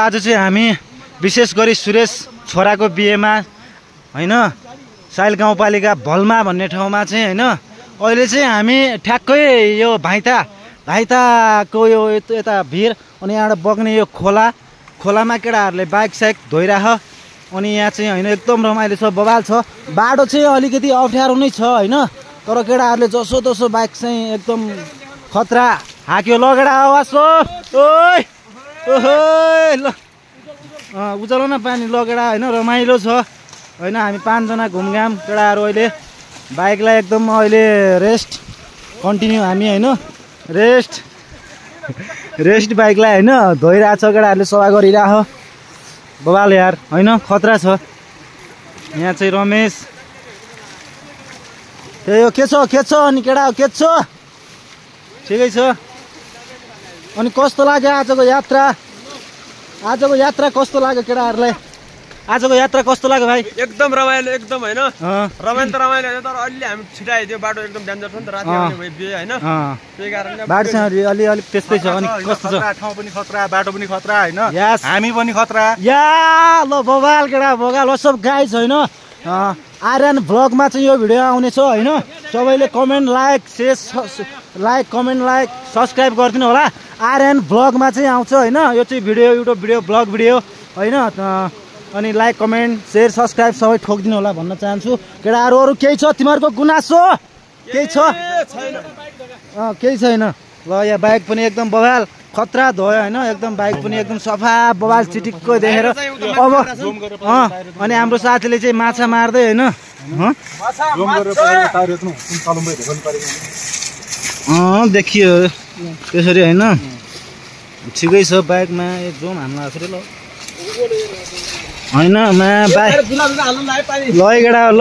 आज चाहिँ हामी विशेष गरी सुरेश छोराको बिहेमा हैन साइल गाउँपालिका भल्मा भन्ने ठाउँमा चाहिँ हैन अहिले चाहिँ हामी ठ्याक्कै यो भाइताको यो यता भिर अनि यहाँबाट बग्ने यो खोलामा केटाहरूले बाइक साइक धोइराख अनि यहाँ चाहिँ हैन एकदम रमाइलो छ बवाल छ बाटो चाहिँ अलिकति अप्ठ्यारो नै छ हैन तर केटाहरूले जसो तसो बाइक चाहिँ एकदम खतरा हाक्यो लगेडा आवाज हो ओइ ओहोइ ल उचालो न पानी लगेडा हैन रमाइलो छ हैन हामी 5 जना घुमघाम केटाहरू अहिले बाइकलाई एकदम अहिले रेस्ट कन्टिन्यू हामी हैन रेस्ट बाइकलाई हैन धोइरहेछ केटाहरूले सफा गरिराख बवाल यार हैन खतरा छ यहाँ चाहिँ रमेश त्यही हो के छ अनि केटा के छ ठिकै छ अनि कस्तो लाग्यो आजको यात्रा कस्तो लाग्यो केटाहरूलाई आजको यात्रा कस्तो लाग्यो भाइ एकदम रमाइलो एकदम हैन रमाइलो त रमाइलो हैन तर अलि हामी छिटाइदियो बाटो एकदम डेन्जर छ नि त राति आउने भए बिहे हैन त्यही कारणले बाटो चाहिँ अलि त्यस्तै छ अनि कस्तो छ ठाउँ पनि खतरा बाटो पनि खतरा हैन हामी पनि खतरा या ल बवाल केटा बगाल सब गाइज हैन आर्यन भ्लगमा चाहिँ यो भिडियो आउने छ हैन सबैले कमेन्ट लाइक सब्स्क्राइब गरिदिनु होला आर्यन भ्लगमा चाहिँ आउँछ हैन यो चाहिँ video YouTube video vlog video हैन अनि लाइक कमेन्ट शेयर सब्स्क्राइब सबै ठोकिदिनु होला भन्न चाहन्छु केटाहरू अरू केही छ तिमीहरूको गुनासो केही छ केही छैन ल यहाँ बाइक पनि एकदम बवाल खतरा धोयो हैन एकदम बाइक पनि एकदम सफा बवाल चिटिक्क देखेर अब अनि हाम्रो साथीले चाहिँ माछा मार्दै हैन देखियो त्यसरी हैन ठिकै छ बाइकमा एकदम हान्न आफूले ल हैन मा बाइक ल केटा ल